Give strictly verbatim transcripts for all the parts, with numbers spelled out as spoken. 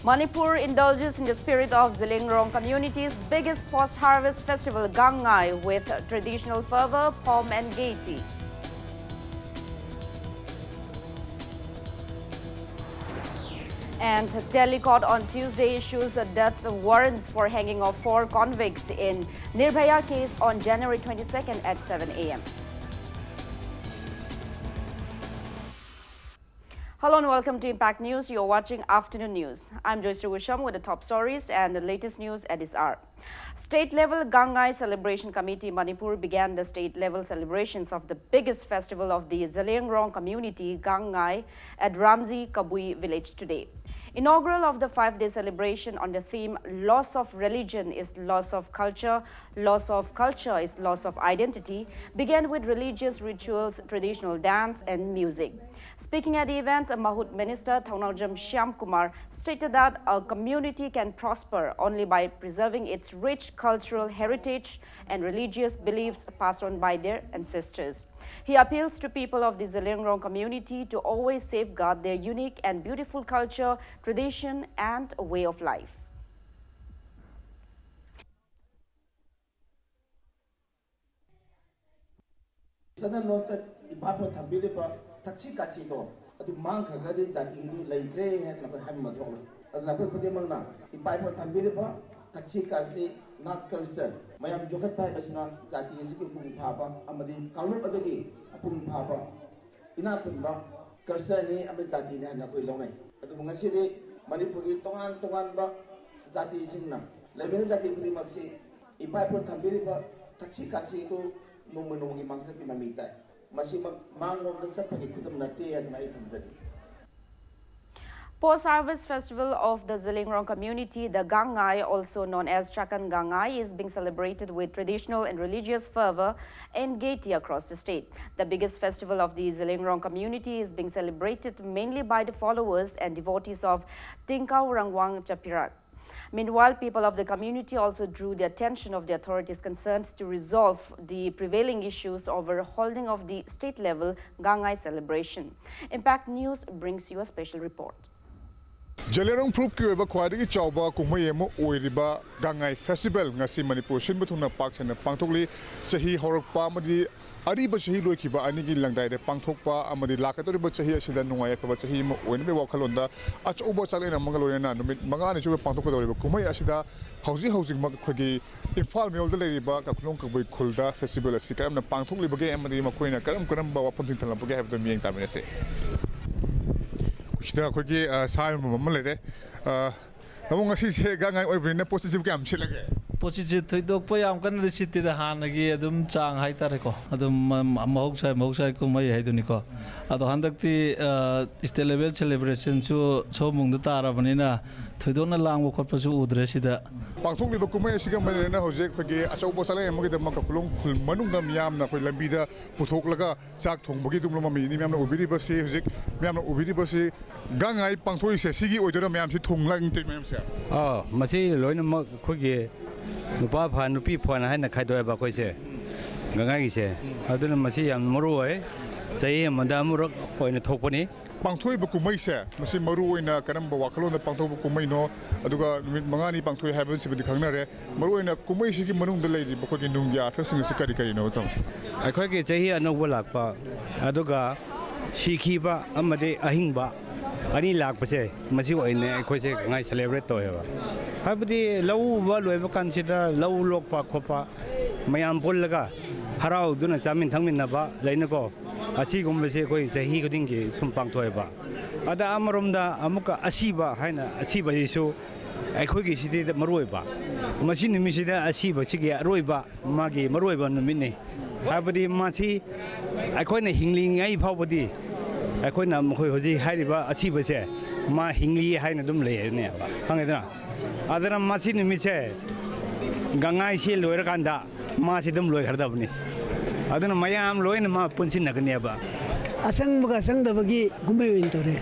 Manipur indulges in the spirit of Zeliangrong community's biggest post-harvest festival, Gangngai, with traditional fervor, pomp and gaiety. And Delhi court on Tuesday issues death warrants for hanging of four convicts in Nirbhaya case on January twenty-second at seven a m. Hello and welcome to Impact News. You're watching Afternoon News. I'm Joyce Rugusham with the top stories and the latest news at this hour. State-level Gangngai Celebration Committee Manipur began the state-level celebrations of the biggest festival of the Zeliangrong community, Gangngai, at Ramji Kabui village today. Inaugural of the five-day celebration on the theme "Loss of religion is loss of culture, loss of culture is loss of identity" began with religious rituals, traditional dance and music. Speaking at the event, Mahut Minister Thongnaojam Shyamkumar stated that a community can prosper only by preserving its rich cultural heritage and religious beliefs passed on by their ancestors. He appeals to people of the Zeliangrong community to always safeguard their unique and beautiful culture, tradition and way of life. ꯆꯠꯅ ꯂꯣꯟꯆꯠ ꯏꯄꯥ ꯏꯄꯨꯅ ꯊꯝꯕꯤꯔꯤꯕ ꯊꯛꯁꯤ ꯈꯥꯁꯤꯗꯣ ꯑꯗꯨ ꯃꯥꯡꯈ꯭ꯔꯒꯗꯤ ꯖꯥꯇꯤꯗꯨ ꯂꯩꯇ꯭ꯔꯦ ꯍꯥꯏꯗꯅ ꯑꯩꯈꯣꯏ ꯍꯥꯏꯕ ꯃꯊꯧ ꯂꯩ꯫ ꯑꯗꯨꯅ ꯑꯩꯈꯣꯏ ꯈꯨꯗꯤꯡꯃꯛꯅ ꯏꯄꯥ ꯏꯄꯨꯅ ꯊꯝꯕꯤꯔꯤꯕ ꯊꯛꯁꯤ ꯈꯥꯁꯤ, ꯅꯥꯠ ꯀꯜꯆꯔ ꯃꯌꯥꯝ ꯌꯣꯛꯈꯠꯄ ꯍꯥꯏꯕꯁꯤꯅ ꯖꯥꯇꯤ ꯑꯁꯤꯒꯤ ꯃꯄꯨꯡ ꯐꯥꯕ ꯑꯃꯗꯤ ꯀꯥꯡꯂꯨꯞ ꯑꯗꯨꯒꯤ ꯃꯄꯨꯡ ꯐꯥꯕ ꯏꯅꯥꯛ ꯈꯨꯟꯕ ꯀꯜꯆꯔꯅꯤ ꯑꯃꯗꯤ ꯖꯥꯇꯤꯅꯤ ꯍꯥꯏꯅ ꯑꯩꯈꯣꯏ ꯂꯧꯅꯩ꯫ ꯑꯗꯨꯕꯨ ꯉꯁꯤꯗꯤ ꯃꯅꯤꯄꯨꯔꯒꯤ ꯇꯣꯉꯥꯟ ꯇꯣꯉꯥꯟꯕ ꯖꯥꯇꯤꯁꯤꯡꯅ ꯂꯩꯃꯤꯟꯅꯕ ꯖꯥꯇꯤ ꯈꯨꯗꯤꯡꯃꯛꯁꯤ ꯏꯄꯥ ꯏꯄꯨꯅ ꯊꯝꯕꯤꯔꯤꯕ ꯊꯛꯁꯤ ꯈꯥꯁꯤ ꯑꯗꯨ ꯅꯣꯡꯃ ꯅꯣꯡꯃꯒꯤ ꯃꯥꯡꯁꯤꯜꯂꯛꯄꯒꯤ ꯃꯃꯤ ꯇꯥꯏ꯫ ꯃꯁꯤꯃꯛ ꯃꯥꯡꯂꯣꯝꯗ ꯆꯠꯄꯒꯤ ꯈꯨꯗꯝ ꯅꯠꯇꯦ ꯍꯥꯏꯗꯨꯅ ꯑꯩ ꯊꯝꯖꯒꯦ꯫ Post-harvest festival of the Zeliangrong community, the Gangngai, also known as Chakan Gangngai, is being celebrated with traditional and religious fervor and gaiety across the state. The biggest festival of the Zeliangrong community is being celebrated mainly by the followers and devotees of Tingkau Rangwang Chapirak. Meanwhile, people of the community also drew the attention of the authorities concerned to resolve the prevailing issues over holding of the state-level Gangngai celebration. Impact News brings you a special report. ꯖꯂꯦꯔꯣꯡ ꯐꯨꯔꯨꯞꯀꯤ ꯑꯣꯏꯕ ꯈ꯭ꯋꯥꯏꯗꯒꯤ ꯆꯥꯎꯕ ꯀꯨꯝꯍꯩ ꯑꯃ ꯑꯣꯏꯔꯤꯕ ꯒꯥꯡꯉꯥꯏ festival ꯉꯁꯤ ꯃꯅꯤꯄꯨꯔ ꯁꯤꯟꯕ ꯊꯨꯡꯅ ꯄꯥꯛ ꯁꯟꯅ ꯄꯥꯡꯊꯣꯛꯂꯤ꯫ ꯆꯍꯤ ꯍꯧꯔꯛꯄ ꯑꯃꯗꯤ ꯑꯔꯤꯕ ꯆꯍꯤ ꯂꯣꯏꯈꯤꯕ ꯑꯅꯤꯒꯤ ꯂꯪꯗꯥꯏꯗ ꯄꯥꯡꯊꯣꯛꯄ ꯑꯃꯗꯤ ꯂꯥꯛꯀꯗꯧꯔꯤꯕ ꯆꯍꯤ ꯑꯁꯤꯗ ꯅꯨꯡꯉꯥꯏ ꯌꯥꯏꯐꯕ ꯆꯍꯤ ꯑꯃ ꯑꯣꯏꯅꯕꯒꯤ ꯋꯥꯈꯜꯂꯣꯟꯗ ꯑꯆꯧꯕ ꯆꯥꯛꯂꯦꯟ ꯑꯃꯒ ꯂꯣꯏꯅꯅ ꯅꯨꯃꯤꯠ ꯃꯉꯥꯅꯤ ꯆꯨꯞꯅ ꯄꯥꯡꯊꯣꯛꯀꯗꯧꯔꯤꯕ ꯀꯨꯝꯍꯩ ꯑꯁꯤꯗ ꯍꯧꯖꯤꯛ ꯍꯧꯖꯤꯛꯃꯛ ꯑꯩꯈꯣꯏꯒꯤ ꯏꯝꯐꯥꯜ ꯃꯌꯣꯜꯗ ꯂꯩꯔꯤꯕ ꯀꯥꯈꯨꯂꯣꯡ ꯀꯕꯨꯏ ꯈꯨꯜꯗ ꯐꯦꯁꯇꯤꯚꯦꯜ ꯑꯁꯤ ꯀꯔꯝꯅ ꯄꯥꯡꯊꯣꯛꯂꯤꯕꯒꯦ ꯑꯃꯗꯤ ꯃꯈꯣꯏꯅ ꯀꯔꯝ ꯀꯔꯝꯕ ꯋꯥꯐꯝꯁꯤꯡ ꯊꯝꯂꯛꯄꯒꯦ ꯍꯥꯏꯕꯗꯨ ꯃꯤꯠꯌꯦꯡ ꯇꯥꯃꯤꯟꯅꯁꯤ꯫ ꯁꯤꯗ ꯑꯩꯈꯣꯏꯒꯤ, ꯑ, ꯁꯥ ꯌꯣꯟꯐꯝ ꯑꯃ ꯂꯩꯔꯦ꯫ ꯑ, ꯇꯥꯃꯣ, ꯉꯁꯤꯁꯦ ꯒꯥꯡꯉꯥꯏ ꯑꯣꯏꯕꯅꯤꯅ ꯄꯣꯠꯁꯤꯠꯁꯤꯕꯨ ꯀꯌꯥꯝ ꯁꯤꯠꯂꯒꯦ? ꯄꯣꯠꯁꯤꯠꯁꯦ ꯊꯣꯏꯗꯣꯛꯄ ꯌꯥꯝ ꯀꯟꯅꯗꯤ ꯁꯤꯠꯇꯦꯗ, ꯍꯥꯟꯅꯒꯤ ꯑꯗꯨꯝ ꯆꯥꯡ ꯍꯥꯏꯇꯥꯔꯦꯀꯣ꯫ ꯑꯗꯨꯝ ꯃ-, ꯃꯍꯧꯁꯥ, ꯃꯍꯧꯁꯥꯒꯤ ꯀꯨꯝꯍꯩ ꯍꯥꯏꯗꯨꯅꯤꯀꯣ꯫ ꯑꯗꯣ ꯍꯟꯗꯛꯇꯤ, ꯑ, state level celebrationꯁꯨ ꯁꯑꯣꯝꯕꯨꯡꯗ ꯇꯥꯔꯕꯅꯤꯅ ꯊꯣꯏꯗꯣꯛꯅ ꯂꯥꯡꯕ ꯈꯣꯠꯄꯁꯨ ꯎꯗ꯭ꯔꯦ ꯁꯤꯗ꯫ ꯄꯥꯡꯊꯣꯛꯂꯤꯕ ꯀꯨꯝꯍꯩ ꯑꯁꯤꯒ ꯃꯔꯤ ꯂꯩꯅꯅ ꯍꯧꯖꯤꯛ ꯑꯩꯈꯣꯏꯒꯤ ꯑꯆꯧꯕ ꯆꯥꯛꯂꯦꯟ ꯑꯃꯒꯤꯗꯃꯛ ꯀꯥꯈꯨꯂꯣꯡ ꯈꯨꯜ ꯃꯅꯨꯡꯗ ꯃꯤꯌꯥꯝꯅ ꯑꯩꯈꯣꯏ ꯂꯝꯕꯤꯗ ꯄꯨꯊꯣꯛꯂꯒ ꯆꯥꯛ ꯊꯣꯡꯕꯒꯤ ꯑꯗꯨꯒꯨꯝꯂꯕ ꯃꯃꯤꯅꯤ ꯃꯌꯥꯝꯅ ꯎꯕꯤꯔꯤꯕꯁꯤ꯫ ꯍꯧꯖꯤꯛ ꯃꯌꯥꯝꯅ ꯎꯕꯤꯔꯤꯕꯁꯤ ꯒꯥꯡꯉꯥꯏ ꯄꯥꯡꯊꯣꯛꯏꯁꯦ ꯁꯤꯒꯤ ꯑꯣꯏꯗꯣꯏꯔꯥ? ꯃꯌꯥꯝꯁꯤ ꯊꯣꯡ ꯂꯥꯡꯇꯣꯏ ꯃꯌꯥꯝꯁꯦ? ꯑꯥ, ꯃꯁꯤ ꯂꯣꯏꯅꯃꯛ ꯑꯩꯈꯣꯏꯒꯤ ꯅꯨꯄꯥ ꯐꯥꯟ, ꯅꯨꯄꯤ ꯐꯥꯟ ꯍꯥꯏꯅ ꯈꯥꯏꯗꯣꯛꯑꯦꯕ ꯑꯩꯈꯣꯏꯁꯦ, ꯒꯥꯡꯉꯥꯏꯒꯤꯁꯦ꯫ ꯑꯗꯨꯅ ꯃꯁꯤ ꯌꯥꯝ ꯃꯔꯨ ꯑꯣꯏ꯫ ꯆꯍꯤ ꯑꯃꯗ ꯑꯃꯨꯔꯛ ꯑꯣꯏꯅ ꯊꯣꯛꯄꯅꯤ꯫ ꯄꯥꯡꯊꯣꯛꯏꯕ ꯀꯨꯝꯍꯩꯁꯦ, ꯃꯁꯤ ꯃꯔꯨ ꯑꯣꯏꯅ ꯀꯔꯝꯕ ꯋꯥꯈꯜꯂꯣꯟꯗ ꯄꯥꯡꯊꯣꯛꯄ ꯀꯨꯝꯍꯩꯅꯣ? ꯑꯗꯨꯒ ꯅꯨꯃꯤꯠ ꯃꯉꯥꯅꯤ ꯄꯥꯡꯊꯣꯛꯏ ꯍꯥꯏꯕꯁꯤꯃꯗꯤ ꯈꯪꯅꯔꯦ꯫ ꯃꯔꯨ ꯑꯣꯏꯅ ꯀꯨꯝꯍꯩꯁꯤꯒꯤ ꯃꯅꯨꯡꯗ ꯂꯩꯔꯤꯕ ꯑꯩꯈꯣꯏꯒꯤ ꯅꯨꯡꯒꯤ ꯑꯥꯔꯊꯁꯤꯡ ꯑꯁꯤ ꯀꯔꯤ ꯀꯔꯤꯅꯣ, ꯇꯥꯃꯣ? ꯑꯩꯈꯣꯏꯒꯤ ꯆꯍꯤ ꯑꯅꯧꯕ ꯂꯥꯛꯄ, ꯑꯗꯨꯒ ꯁꯤꯈꯤꯕ ꯑꯃꯗꯤ ꯑꯍꯤꯡꯕ ꯑꯅꯤ ꯂꯥꯛꯄꯁꯦ, ꯃꯁꯤ ꯑꯣꯏꯅ ꯑꯩꯈꯣꯏꯁꯦ ꯒꯥꯡꯉꯥꯏ celebrate ꯇꯧꯋꯦꯕ꯫ ꯍꯥꯏꯕꯗꯤ ꯂꯧ ꯎꯕ ꯂꯣꯏꯕ ꯀꯥꯟꯁꯤꯗ ꯂꯧ ꯂꯣꯛꯄ ꯈꯣꯠꯄ ꯃꯌꯥꯝ ꯄꯨꯜꯂꯒ ꯍꯔꯥꯎꯗꯨꯅ ꯆꯥꯃꯤꯟ ꯊꯛꯃꯤꯟꯅꯕ ꯂꯩꯅꯀꯣ, ꯑꯁꯤꯒꯨꯝꯕꯁꯦ ꯑꯩꯈꯣꯏ ꯆꯍꯤ ꯈꯨꯗꯤꯡꯒꯤ ꯁꯨꯝ ꯄꯥꯡꯊꯣꯛꯑꯦꯕ꯫ ꯑꯗ ꯑꯃꯔꯣꯝꯗ ꯑꯃꯨꯛꯀ ꯑꯁꯤꯕ ꯍꯥꯏꯅ, ꯑꯁꯤꯕꯁꯤꯁꯨ ꯑꯩꯈꯣꯏꯒꯤ ꯁꯤꯗꯩꯗ ꯃꯔꯨ ꯑꯣꯏꯕ꯫ ꯃꯁꯤ ꯅꯨꯃꯤꯠꯁꯤꯗ ꯑꯁꯤꯕꯁꯤꯒꯤ ꯑꯔꯣꯏꯕ, ꯃꯥꯒꯤ ꯃꯔꯨ ꯑꯣꯏꯕ ꯅꯨꯃꯤꯠꯅꯤ꯫ ꯍꯥꯏꯕꯗꯤ ꯃꯁꯤ ꯑꯩꯈꯣꯏꯅ ꯍꯤꯡꯂꯤꯉꯩ ꯐꯥꯎꯕꯗꯤ ꯑꯩꯈꯣꯏꯅ ꯃꯈꯣꯏ ꯍꯧꯖꯤꯛ ꯍꯥꯏꯔꯤꯕ ꯑꯁꯤꯕꯁꯦ ꯃꯥ ꯍꯤꯡꯂꯤ ꯍꯥꯏꯅ ꯑꯗꯨꯝ ꯂꯩꯔꯅꯦꯕ, ꯈꯪꯉꯦꯗꯅ? ꯑꯗꯨꯅ ꯃꯁꯤ ꯅꯨꯃꯤꯠꯁꯦ ꯒꯥꯡꯉꯥꯏꯁꯤ ꯂꯣꯏꯔꯀꯥꯟꯗ ꯃꯥꯁꯤ ꯑꯗꯨꯝ ꯂꯣꯏꯈ꯭ꯔꯗꯕꯅꯤ꯫ ꯑꯗꯨꯅ ꯃꯌꯥꯝ ꯂꯣꯏꯅ ꯃꯥ ꯄꯨꯟꯁꯤꯟꯅꯒꯅꯦꯕ꯫ ꯑꯆꯪꯕꯒ ꯑꯆꯪꯗꯕꯒꯤ ꯀꯨꯝꯍꯩ ꯑꯣꯏꯅ ꯇꯧꯔꯦ꯫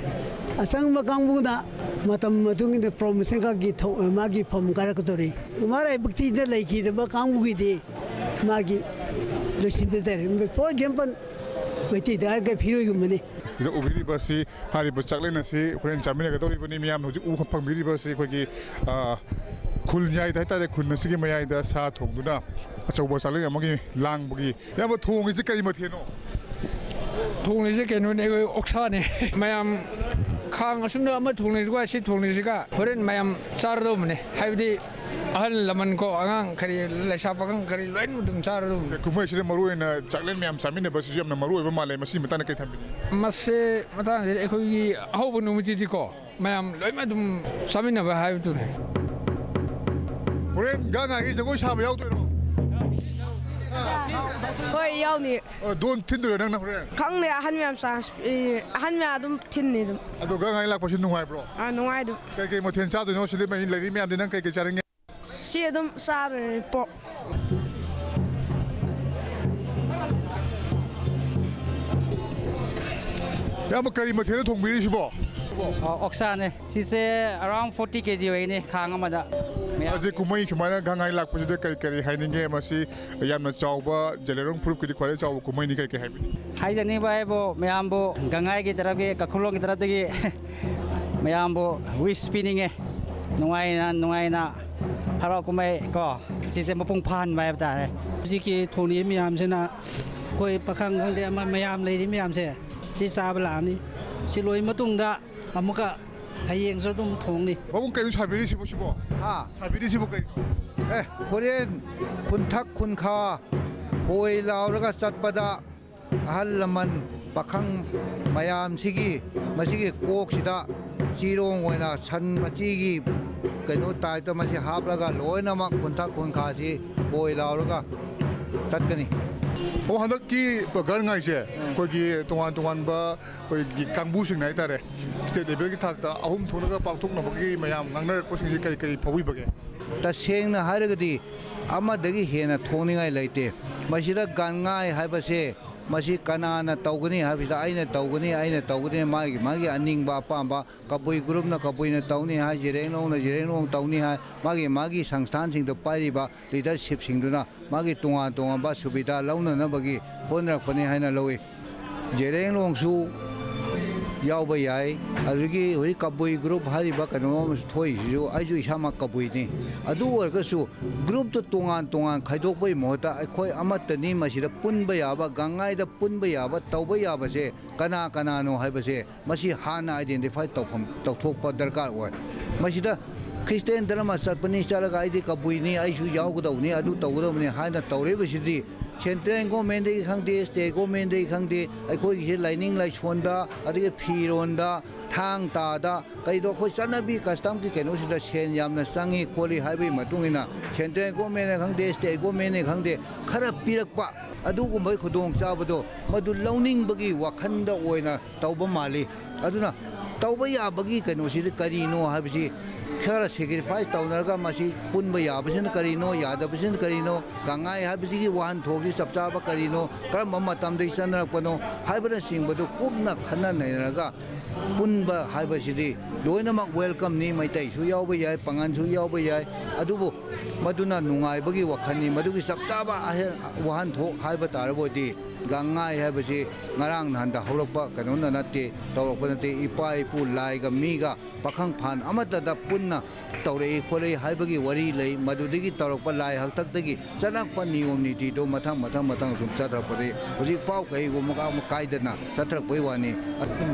ꯑꯆꯪꯕ ꯀꯥꯡꯕꯨꯅ ꯃꯇꯝ ꯃꯇꯨꯡ ꯏꯟꯅ promotion ꯈꯛꯀꯤ ꯊꯧ-, ꯃꯥꯒꯤ ꯐꯝ ꯀꯥꯔꯛꯀꯗꯧꯔꯤ꯫ ꯃꯔꯥꯏꯕꯛ ꯊꯤꯗ ꯂꯩꯈꯤꯗꯕ ꯀꯥꯡꯕꯨꯒꯤꯗꯤ ꯃꯥꯒꯤ ꯂꯣꯏꯁꯤꯟꯕ ꯇꯥꯔꯦ꯫ For example, ꯃꯩꯇꯩꯗ ꯍꯥꯏꯔꯒ ꯐꯤꯔꯣꯏꯒꯨꯝꯕꯅꯤ꯫ ꯎꯕꯤꯔꯤꯕ ꯑꯁꯤ, ꯍꯥꯏꯔꯤꯕ ꯆꯥꯛꯂꯦꯟ ꯑꯁꯤ ꯍꯣꯔꯦꯟ ꯆꯥꯃꯤꯟꯅꯒꯗꯧꯔꯤꯕꯅꯤ꯫ ꯃꯤꯌꯥꯝꯅ ꯍꯧꯖꯤꯛ ꯎ ꯐꯪꯕꯤꯔꯤꯕ ꯑꯁꯤ ꯑꯩꯈꯣꯏꯒꯤ, ꯑ, ꯈꯨꯜꯌꯥꯏꯗ ꯍꯥꯏꯇꯥꯔꯦ, ꯈꯨꯜ ꯑꯁꯤꯒꯤ ꯃꯌꯥꯏꯗ ꯁꯥ ꯊꯣꯡꯗꯨꯅ ꯑꯆꯧꯕ ꯆꯥꯛꯂꯦꯟ ꯑꯃꯒꯤ ꯂꯥꯡꯕꯒꯤ꯫ ꯏꯌꯥꯝꯕ, ꯊꯣꯡꯉꯤꯁꯤ ꯀꯔꯤ ꯃꯊꯦꯜꯅꯣ? ꯊꯣꯡꯉꯤꯁꯦ ꯀꯩꯅꯣꯅꯦ, ꯑꯩꯈꯣꯏ ꯑꯣꯛꯁꯥꯅꯦ꯫ ꯃꯌꯥꯝ ꯈꯥꯡ ꯑꯁꯨꯝꯅ ꯑꯃ ꯊꯣꯡꯅꯔꯤꯁꯤꯒ ꯁꯤ ꯊꯣꯡꯅꯔꯤꯁꯤꯒ ꯍꯣꯔꯦꯟ ꯃꯌꯥꯝ ꯆꯥꯔꯗꯧꯕꯅꯦ꯫ ꯍꯥꯏꯕꯗꯤ ꯑꯍꯜ ꯂꯃꯟ ꯀꯣ, ꯑꯉꯥꯡ ꯀꯔꯤ, ꯂꯩꯁꯥ ꯄꯥꯈꯪ ꯀꯔꯤ, ꯂꯣꯏꯅ ꯑꯗꯨꯝ ꯆꯥꯔꯗꯧꯕꯅꯦ꯫ ꯀꯨꯝꯍꯩꯁꯤꯗ ꯃꯔꯨ ꯑꯣꯏꯅ ꯆꯥꯛꯂꯦꯟ ꯃꯌꯥꯝ ꯆꯥꯃꯤꯟꯅꯕꯁꯤꯁꯨ ꯌꯥꯝꯅ ꯃꯔꯨ ꯑꯣꯏꯕ ꯃꯥꯜꯂꯦ꯫ ꯃꯁꯤꯒꯤ ꯃꯇꯥꯡꯗ ꯀꯩ ꯊꯝꯕꯤꯅꯤꯡꯉꯤ? ꯃꯁꯤ ꯃꯇꯥꯡꯁꯤꯗ ꯑꯩꯈꯣꯏꯒꯤ ꯑꯍꯧꯕ ꯅꯨꯃꯤꯠꯁꯤꯗꯤꯀꯣ, ꯃꯌꯥꯝ ꯂꯣꯏꯅ ꯑꯗꯨꯝ ꯆꯥꯃꯤꯟꯅꯕ ꯍꯥꯏꯕꯗꯨꯅꯦ꯫ ꯍꯣꯔꯦꯟ ꯒꯥꯡ ꯉꯥꯏꯒꯤ ꯖꯒꯣꯏ ꯁꯥꯕ ꯌꯥꯎꯗꯣꯏꯔꯣ? ꯍꯣꯏ, ꯌꯥꯎꯅꯤ꯫ ꯑ, ꯗꯣꯟ ꯊꯤꯟꯗꯣꯏꯔꯣ ꯅꯪꯅ ꯍꯣꯔꯦꯟ? ꯈꯪꯗꯦ, ꯑꯍꯟ ꯃꯌꯥꯝ ꯆꯥꯟꯁ ꯄꯤ-, ꯑꯍꯟ ꯃꯌꯥꯝ ꯑꯗꯨꯝ ꯊꯤꯟꯅꯤ ꯑꯗꯨꯝ꯫ ꯑꯗꯣ ꯒꯥꯡ ꯉꯥꯏ ꯂꯥꯛꯄꯁꯤ ꯅꯨꯡꯉꯥꯏꯕ꯭ꯔꯣ? ꯑꯥ, ꯅꯨꯡꯉꯥꯏ ꯑꯗꯨꯝ꯫ ꯀꯩꯀꯩ ꯃꯊꯦꯜ ꯆꯥꯗꯣꯏꯅꯣ? ꯁꯤꯗ ꯃꯤ ꯂꯩꯔꯤ ꯃꯌꯥꯝꯗꯤ ꯅꯪ ꯀꯩꯀꯩ ꯆꯥꯅꯤꯡꯉꯦ? ꯁꯤ ꯑꯗꯨꯝ ꯆꯥꯗꯣꯏꯅꯦ, ꯄꯣꯛ꯫ ꯏꯌꯥꯝꯕ, ꯀꯔꯤ ꯃꯊꯦꯜꯗ ꯊꯣꯡꯕꯤꯔꯤꯁꯤꯕꯣ? ꯑꯣ, ꯑꯣꯛꯁꯥꯅꯦ꯫ ꯁꯤꯁꯦ around forty K G ꯑꯣꯏꯒꯅꯤ, ꯈꯥꯡ ꯑꯃꯗ꯫ ꯃꯌꯥꯝ ꯍꯧꯖꯤꯛ ꯀꯨꯝꯍꯩ ꯁꯨꯃꯥꯏꯅ ꯒꯥꯡ ꯉꯥꯏ ꯂꯥꯛꯄꯁꯤꯗ ꯀꯔꯤ ꯀꯔꯤ ꯍꯥꯏꯅꯤꯡꯒꯦ? ꯃꯁꯤ ꯌꯥꯝꯅ ꯆꯥꯎꯕ, ꯖꯦꯂꯦꯔꯣꯡ ꯐꯨꯔꯨꯞꯀꯤꯗꯤ ꯈ꯭ꯋꯥꯏꯗꯒꯤ ꯆꯥꯎꯕ ꯀꯨꯝꯍꯩꯅꯤ꯫ ꯀꯩ ꯀꯩ ꯍꯥꯏꯕꯤꯅꯤꯡꯉꯤ? ꯍꯥꯏꯖꯅꯤꯡꯕ ꯍꯥꯏꯕꯨ, ꯃꯌꯥꯝꯕꯨ ꯒꯥꯡ ꯉꯥꯏꯒꯤ ꯇꯔꯞꯀꯤ, ꯀꯥꯈꯨꯂꯣꯡꯒꯤ ꯇꯔꯞꯇꯒꯤ ꯃꯌꯥꯝꯕꯨ wish ꯄꯤꯅꯤꯡꯉꯦ꯫ ꯅꯨꯡꯉꯥꯏꯅ, ꯅꯨꯡꯉꯥꯏꯅ ꯍꯔꯥꯎ ꯀꯨꯝꯍꯩ ꯀꯣ, ꯁꯤꯁꯦ ꯃꯄꯨꯡ ꯐꯥꯍꯟꯕ ꯍꯥꯏꯕ ꯇꯥꯔꯦ꯫ ꯍꯧꯖꯤꯛꯀꯤ ꯊꯣꯡꯂꯤꯕ ꯃꯌꯥꯝꯁꯤꯅ ꯑꯩꯈꯣꯏ ꯄꯥꯈꯪ ꯈꯪꯗꯦ, ꯑꯃ ꯃꯌꯥꯝ ꯂꯩꯔꯤ ꯃꯌꯥꯝꯁꯦ, ꯁꯤ ꯆꯥꯕ ꯂꯥꯛꯑꯅꯤ꯫ ꯁꯤ ꯂꯣꯏ ꯃꯇꯨꯡꯗ ꯑꯃꯨꯛꯀ ꯍꯌꯦꯡꯁꯨ ꯑꯗꯨꯝ ꯊꯣꯡꯅꯤ꯫ ꯄꯥꯕꯨꯡ, ꯀꯩꯅꯣ ꯁꯥꯕꯤꯔꯤꯁꯤꯕꯣ ꯁꯤꯕꯣ? ꯍꯥ? ꯁꯥꯕꯤꯔꯤꯁꯤꯕꯣ ꯀꯩꯅꯣ? ꯑꯦ, ꯍꯣꯔꯦꯟ ꯈꯨꯟꯊꯛ ꯈꯨꯟꯈꯥ ꯍꯣꯏ ꯂꯥꯎꯔꯒ ꯆꯠꯄꯗ ꯑꯍꯜ ꯂꯃꯟ ꯄꯥꯈꯪ ꯃꯌꯥꯝꯁꯤꯒꯤ ꯃꯁꯤꯒꯤ ꯀꯣꯛꯁꯤꯗ ꯆꯤꯔꯣꯡ ꯑꯣꯏꯅ ꯁꯟ ꯃꯆꯤꯒꯤ ꯀꯩꯅꯣ ꯇꯥꯏꯞꯇ ꯃꯁꯤ ꯍꯥꯞꯂꯒ ꯂꯣꯏꯅꯃꯛ ꯈꯨꯟꯊꯛ ꯈꯨꯟꯈꯥꯁꯤ ꯍꯣꯏ ꯂꯥꯎꯔꯒ ꯆꯠꯀꯅꯤ꯫ ꯑꯣ, ꯍꯟꯗꯛꯀꯤ ꯒꯥꯡ ꯉꯥꯏꯁꯦ ꯑꯩꯈꯣꯏꯒꯤ ꯇꯣꯉꯥꯟ ꯇꯣꯉꯥꯟꯕ ꯑꯩꯈꯣꯏꯒꯤ ꯀꯥꯡꯕꯨꯁꯤꯡꯅ ꯍꯥꯏꯇꯥꯔꯦ, state levelꯒꯤ ꯊꯥꯛꯇ ꯑꯍꯨꯝ ꯊꯣꯛꯅꯒ ꯄꯥꯡꯊꯣꯛꯅꯕꯒꯤ ꯃꯌꯥꯝ ꯉꯥꯡꯅꯔꯛꯄꯁꯤꯡꯁꯦ ꯀꯔꯤ ꯀꯔꯤ ꯐꯥꯎꯕꯤꯕꯒꯦ? ꯇꯁꯦꯡꯅ ꯍꯥꯏꯔꯒꯗꯤ ꯑꯃꯗꯒꯤ ꯍꯦꯟꯅ ꯊꯣꯛꯅꯤꯡꯉꯥꯏ ꯂꯩꯇꯦ꯫ ꯃꯁꯤꯗ ꯒꯥꯡ ꯉꯥꯏ ꯍꯥꯏꯕꯁꯦ, ꯃꯁꯤ ꯀꯅꯥꯅ ꯇꯧꯒꯅꯤ ꯍꯥꯏꯕꯁꯤꯗ ꯑꯩꯅ ꯇꯧꯒꯅꯤ, ꯑꯩꯅ ꯇꯧꯒꯅꯤ, ꯃꯥꯒꯤ ꯃꯥꯒꯤ ꯑꯅꯤꯡꯕ ꯑꯄꯥꯝꯕ, ꯀꯕꯨꯏ groupꯅ ꯀꯕꯨꯏꯅ ꯇꯧꯅꯤ ꯍꯥꯏ, ꯖꯦꯔꯦꯡꯂꯣꯡꯅ ꯖꯦꯔꯦꯡꯂꯣꯡ ꯇꯧꯅꯤ ꯍꯥꯏ, ꯃꯥꯒꯤ ꯃꯥꯒꯤ ꯁꯪꯁꯊꯥꯟꯁꯤꯡꯗ ꯄꯥꯏꯔꯤꯕ leadershipꯁꯤꯡꯗꯨꯅ ꯃꯥꯒꯤ ꯇꯣꯉꯥꯟ ꯇꯣꯉꯥꯟꯕ ꯁꯨꯕꯤꯙꯥ ꯂꯧꯅꯅꯕꯒꯤ ꯍꯣꯠꯅꯔꯛꯄꯅꯤ ꯍꯥꯏꯅ ꯂꯧꯏ꯫ ꯖꯦꯔꯦꯡꯂꯣꯡꯁꯨ ꯌꯥꯎꯕ ꯌꯥꯏ꯫ ꯑꯗꯨꯗꯒꯤ ꯍꯧꯖꯤꯛ ꯀꯕꯨꯏ ꯒ꯭ꯔꯨꯞ ꯍꯥꯏꯔꯤꯕ ꯀꯩꯅꯣ ꯑꯃꯁꯨ ꯊꯣꯛꯏꯁꯤꯁꯨ ꯑꯩꯁꯨ ꯏꯁꯥꯃꯛ ꯀꯕꯨꯏꯅꯤ꯫ ꯑꯗꯨ ꯑꯣꯏꯔꯒꯁꯨ ꯒ꯭ꯔꯨꯞꯇꯨ ꯇꯣꯉꯥꯟ ꯇꯣꯉꯥꯟ ꯈꯥꯏꯗꯣꯛꯄꯒꯤ ꯃꯍꯨꯠꯇ ꯑꯩꯈꯣꯏ ꯑꯃꯠꯇꯅꯤ, ꯃꯁꯤꯗ ꯄꯨꯟꯕ ꯌꯥꯕ, ꯒꯪꯉꯥꯏꯗ ꯄꯨꯟꯕ ꯌꯥꯕ, ꯇꯧꯕ ꯌꯥꯕꯁꯦ ꯀꯅꯥ ꯀꯅꯥꯅꯣ ꯍꯥꯏꯕꯁꯦ ꯃꯁꯤ ꯍꯥꯟꯅ ꯑꯥꯏꯗꯦꯟꯇꯤꯐꯥꯏ ꯇꯧꯐꯝ, ꯇꯧꯊꯣꯛꯄ ꯗꯔꯀꯥꯔ ꯑꯣꯏ꯫ ꯃꯁꯤꯗ ꯈ꯭ꯔꯤꯁꯇꯦꯟ ꯙꯔꯃ ꯆꯠꯄꯅꯤ, ꯆꯠꯂꯒ ꯑꯩꯗꯤ ꯀꯕꯨꯏꯅꯤ, ꯑꯩꯁꯨ ꯌꯥꯎꯒꯗꯧꯕꯅꯤ, ꯑꯗꯨ ꯇꯧꯒꯗꯧꯕꯅꯤ ꯍꯥꯏꯅ ꯇꯧꯔꯤꯕꯁꯤꯗꯤ ꯁꯦꯟꯇ꯭ꯔꯦꯜ ꯒꯣꯔꯃꯦꯟꯗꯒꯤ ꯈꯪꯗꯦ, ꯁ꯭ꯇꯦꯠ ꯒꯣꯔꯃꯦꯟꯗꯒꯤ ꯈꯪꯗꯦ, ꯑꯩꯈꯣꯏꯒꯤꯁꯦ ꯂꯥꯏꯅꯤꯡ ꯂꯥꯏꯁꯣꯟꯗ, ꯑꯗꯒꯤ ꯐꯤꯔꯣꯟꯗ, ꯊꯥꯡ ꯇꯥꯗ, ꯀꯩꯗꯣ ꯑꯩꯈꯣꯏ ꯆꯠꯅꯕꯤ ꯀꯁꯇꯝꯒꯤ ꯀꯩꯅꯣꯁꯤꯗ ꯁꯦꯟ ꯌꯥꯝꯅ ꯆꯪꯉꯤ ꯈꯣꯠꯂꯤ ꯍꯥꯏꯕꯒꯤ ꯃꯇꯨꯡ ꯏꯟꯅ ꯁꯦꯟꯇ꯭ꯔꯦꯜ ꯒꯣꯔꯃꯦꯟꯅ ꯈꯪꯗꯦ, ꯁ꯭ꯇꯦꯠ ꯒꯣꯔꯃꯦꯟꯅ ꯈꯪꯗꯦ, ꯈꯔ ꯄꯤꯔꯛꯄ, ꯑꯗꯨꯒꯨꯝꯕꯒꯤ ꯈꯨꯗꯣꯡꯆꯥꯕꯗꯣ ꯃꯗꯨ ꯂꯧꯅꯤꯡꯕꯒꯤ ꯋꯥꯈꯜꯗ ꯑꯣꯏꯅ ꯇꯧꯕ ꯃꯥꯜꯂꯤ꯫ ꯑꯗꯨꯅ ꯇꯧꯕ ꯌꯥꯕꯒꯤ ꯀꯩꯅꯣꯁꯤꯗꯤ ꯀꯔꯤꯅꯣ ꯍꯥꯏꯕꯁꯤ ꯈꯔ ꯁꯦꯀ꯭ꯔꯤꯐꯥꯏꯁ ꯇꯧꯅꯔꯒ ꯃꯁꯤ ꯄꯨꯟꯕ ꯌꯥꯕꯁꯤꯅ ꯀꯔꯤꯅꯣ, ꯌꯥꯗꯕꯁꯤꯅ ꯀꯔꯤꯅꯣ, ꯒꯪꯉꯥꯏ ꯍꯥꯏꯕꯁꯤꯒꯤ ꯋꯥꯍꯟꯊꯣꯛꯁꯤ ꯆꯞ ꯆꯥꯕ ꯀꯔꯤꯅꯣ, ꯀꯔꯝꯕ ꯃꯇꯝꯗꯒꯤ ꯆꯠꯅꯔꯛꯄꯅꯣ ꯍꯥꯏꯕꯅꯆꯤꯡꯕꯗꯨ ꯀꯨꯞꯅ ꯈꯟꯅ ꯅꯩꯅꯔꯒ ꯄꯨꯟꯕ ꯍꯥꯏꯕꯁꯤꯗꯤ ꯂꯣꯏꯅꯃꯛ ꯋꯦꯜꯀꯝꯅꯤ꯫ ꯃꯩꯇꯩꯁꯨ ꯌꯥꯎꯕ ꯌꯥꯏ, ꯄꯥꯉꯜꯁꯨ ꯌꯥꯎꯕ ꯌꯥꯏ, ꯑꯗꯨꯕꯨ ꯃꯗꯨꯅ ꯅꯨꯡꯉꯥꯏꯕꯒꯤ ꯋꯥꯈꯜꯅꯤ꯫ ꯃꯗꯨꯒꯤ ꯆꯞ ꯆꯥꯕ ꯑꯍꯦ-, ꯋꯥꯍꯟꯊꯣꯛ ꯍꯥꯏꯕ ꯇꯥꯔꯕꯗꯤ ꯒꯪꯉꯥꯏ ꯍꯥꯏꯕꯁꯤ ꯉꯔꯥꯡ ꯅꯍꯥꯟꯗ ꯍꯧꯔꯛꯄ ꯀꯩꯅꯣꯅ ꯅꯠꯇꯦ, ꯇꯧꯔꯛꯄ ꯅꯠꯇꯦ꯫ ꯏꯄꯥ ꯏꯄꯨ ꯂꯥꯏꯒ ꯃꯤꯒ ꯄꯥꯈꯪ ꯐꯥꯟ ꯑꯃꯠꯇꯗ ꯄꯨꯟꯅ ꯇꯧꯔꯛꯏ ꯈꯣꯠꯂꯛꯏ ꯍꯥꯏꯕꯒꯤ ꯋꯥꯔꯤ ꯂꯩ꯫ ꯃꯗꯨꯗꯒꯤ ꯇꯧꯔꯛꯄ ꯂꯥꯏ ꯍꯥꯛꯇꯛꯇꯒꯤ ꯆꯠꯂꯛꯄ ꯅꯤꯌꯣꯝ ꯅꯤꯇꯤꯗꯨ ꯃꯊꯪ ꯃꯊꯪ ꯃꯊꯪ ꯁꯨꯝ ꯆꯠꯊꯔꯛꯄꯗꯒꯤ ꯍꯧꯖꯤꯛꯐꯥꯎ ꯀꯩꯒꯨꯝꯕ ꯑꯃ ꯀꯥꯏꯗꯅ ꯆꯠꯊꯔꯛꯄꯒꯤ ꯋꯥꯅꯤ꯫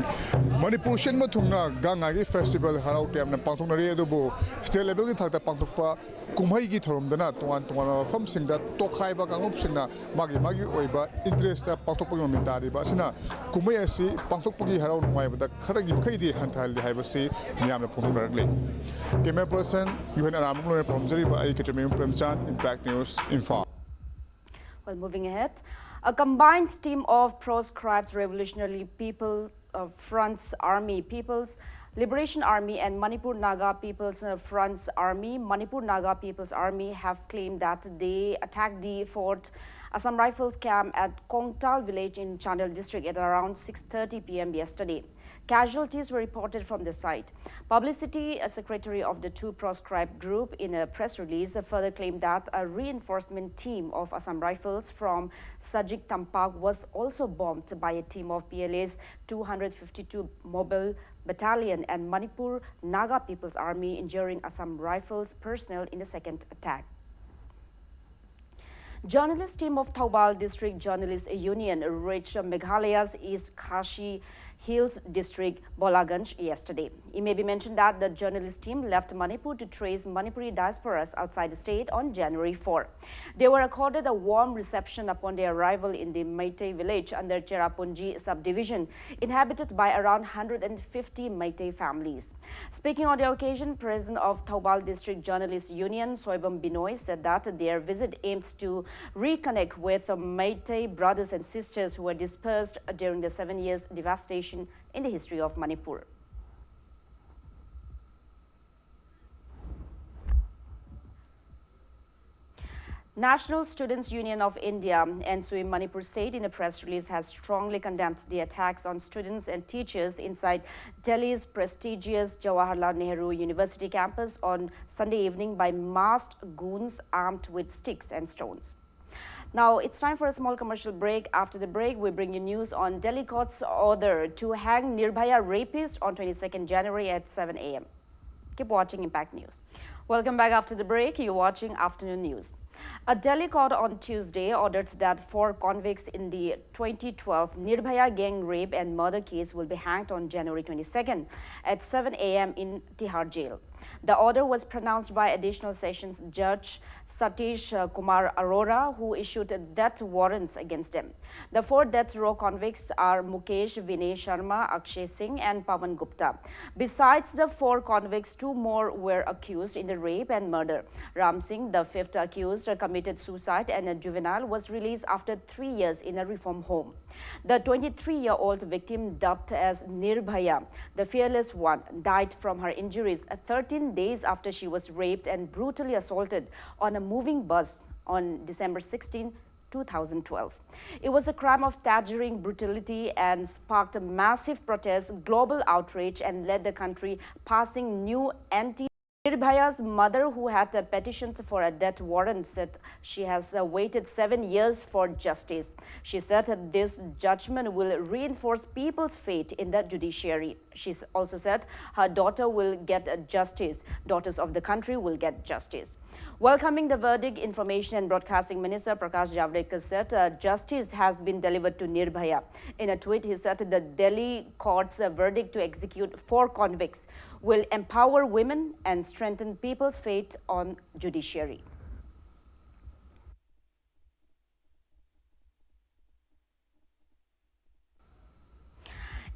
ꯃꯅꯤꯄꯨꯔ ꯁꯤꯟꯕ ꯊꯨꯡꯅ ꯒꯪꯉꯥꯏꯒꯤ ꯐꯦꯁꯇꯤꯚꯦꯜ ꯍꯔꯥꯎ ꯇꯌꯥꯝꯅ ꯄꯥꯡꯊꯣꯛꯅꯔꯤ, ꯑꯗꯨꯕꯨ ꯁ꯭ꯇꯦꯠ ꯂꯦꯚꯦꯜꯒꯤ ꯊꯥꯛꯇ ꯄꯥꯡꯊꯣꯛꯄ ꯀꯨꯝꯍꯩꯒꯤ ꯊꯧꯔꯝꯗꯅ ꯇꯣꯉꯥꯟ ꯇꯣꯉꯥꯟꯕ ꯃꯐꯝꯁꯤꯡꯗ ꯇꯣꯈꯥꯏꯕ ꯀꯥꯡꯂꯨꯞꯁꯤꯡꯅ ꯃꯥꯒꯤ ꯃꯥꯒꯤ ꯑꯣꯏꯕ ꯏꯟꯇꯔꯦꯁꯇ ꯄꯥꯡꯊꯣꯛꯄꯒꯤ ꯃꯃꯤ ꯇꯥꯔꯤꯕ ꯑꯁꯤꯅ ꯀꯨꯝꯍꯩ ꯑꯁꯤ ꯄꯥꯡꯊꯣꯛꯄꯒꯤ ꯍꯔꯥꯎ ꯅꯨꯡꯉꯥꯏꯕꯗ ꯈꯔꯒꯤ ꯃꯈꯩꯗꯤ ꯍꯟꯊꯍꯜꯂꯤ ꯍꯥꯏꯕꯁꯤ ꯃꯤꯌꯥꯝꯅ ꯐꯣꯡꯗꯣꯛꯅꯔꯛꯂꯤ꯫ Camera person ꯌꯨꯍꯦꯟ ꯑꯔꯥꯝꯕꯝ ꯂꯣꯏꯅ ꯄꯥꯝꯖꯔꯤꯕ ꯑꯩ ꯀꯦꯇ꯭ꯔꯃꯌꯨꯝ ꯄ꯭ꯔꯦꯝꯆꯥꯟ, Impact News, Imphal. Well, moving ahead, a combined team of proscribed Revolutionary People uh, Front's Army, People's Liberation Army, and Manipur Naga People's uh, Front's Army, Manipur Naga People's Army, have claimed that they attacked the fort Assam Rifles camp at Kongtal village in Chandel district at around six thirty p m yesterday. Casualties were reported from the site. Publicity, a secretary of the two proscribed group, in a press release further claimed that a reinforcement team of Assam Rifles from Sajik Tampak was also bombed by a team of P L A's two hundred fifty-two Mobile Battalion and Manipur Naga People's Army, injuring Assam Rifles personnel in the second attack. Journalist team of Thoubal District Journalist Union reached Meghalaya's East Khasi Hills district, Bolaganj, yesterday. It may be mentioned that the journalist team left Manipur to trace Manipuri diasporas outside the state on January four. They were accorded a warm reception upon their arrival in the Meitei village under Cherrapunji subdivision, inhabited by around one hundred fifty Meitei families. Speaking on the occasion, President of Thoubal District Journalist Union, Soibam Binoy, said that their visit aims to reconnect with Meitei brothers and sisters who were dispersed during the seven years devastation in the history of Manipur. National Students Union of India, NSUI, Manipur State, in a press release, has strongly condemned the attacks on students and teachers inside Delhi's prestigious Jawaharlal Nehru University campus on Sunday evening by masked goons armed with sticks and stones. Now, it's time for a small commercial break. After the break, we bring you news on Delhi court's order to hang Nirbhaya rapist on twenty-second January at seven a m. Keep watching Impact News. Welcome back after the break. You're watching Afternoon News. A Delhi court on Tuesday ordered that four convicts in the twenty twelve Nirbhaya gang rape and murder case will be hanged on January twenty-second at seven a m in Tihar jail. The order was pronounced by Additional Sessions Judge Satish, uh, Kumar Arora, who issued death warrants against them. The four death row convicts are Mukesh, Vinay Sharma, Akshay Singh, and Pawan Gupta. Besides the four convicts, two more were accused in the rape and murder. Ram Singh, the fifth accused, committed suicide and a juvenile, was released after three years in a reform home. The twenty-three-year-old victim, dubbed as Nirbhaya, the fearless one, died from her injuries thirteen days after she was raped and brutally assaulted on a moving bus on December sixteenth, two thousand twelve. It was a crime of staggering brutality and sparked a massive protest, global outrage, and led the country passing new anti Nirbhaya's mother, who had a petition for a death warrant, said she has uh, waited seven years for justice. She said that this judgment will reinforce people's faith in the judiciary. She s- also said her daughter will get uh, justice. Daughters of the country will get justice. Welcoming the verdict, Information and Broadcasting Minister Prakash Javadekar said uh, justice has been delivered to Nirbhaya. In a tweet, he said the Delhi court's uh, verdict to execute four convicts will empower women and strengthen people's faith on judiciary.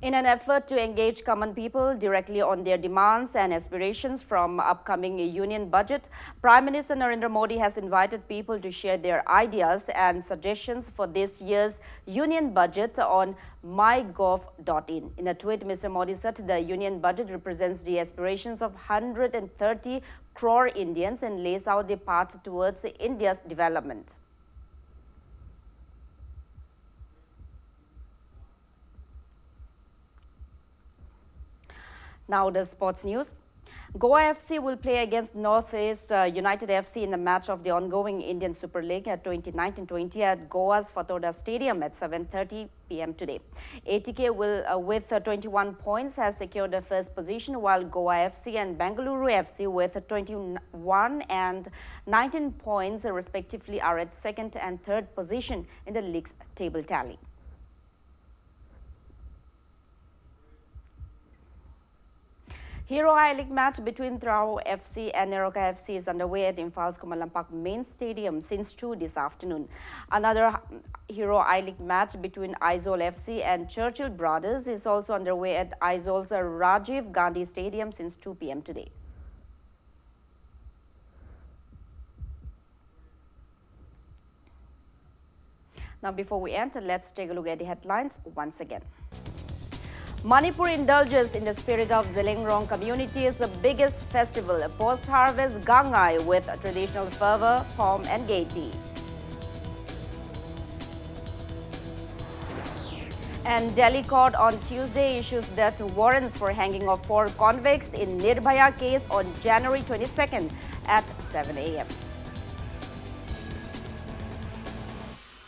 In an effort to engage common people directly on their demands and aspirations from upcoming union budget, Prime Minister Narendra Modi has invited people to share their ideas and suggestions for this year's union budget on mygov dot in. In a tweet, Mister Modi said the union budget represents the aspirations of one hundred thirty crore Indians and lays out the path towards India's development. Now the sports news. Goa F C will play against Northeast uh, United F C in the match of the ongoing Indian Super League at twenty nineteen twenty at Goa's Fatorda Stadium at seven thirty p m today. A T K will, uh, with uh, twenty-one points, has secured the first position, while Goa F C and Bengaluru F C with twenty-one and nineteen points respectively are at second and third position in the league's table tally. Hero I League match between Trao F C and Neroka F C is underway at Imphal's Khuman Lampak main stadium since two this afternoon. Another Hero I League match between Aizawl F C and Churchill Brothers is also underway at Aizaul's Rajiv Gandhi Stadium since two p m today. Now, before we end, let's take a look at the headlines once again. Manipur indulges in the spirit of Zeliangrong community's biggest festival, post-harvest Gangai, with traditional fervor, pomp and gaiety. And Delhi court on Tuesday issues death warrants for hanging of four convicts in Nirbhaya case on January twenty-second at seven a m.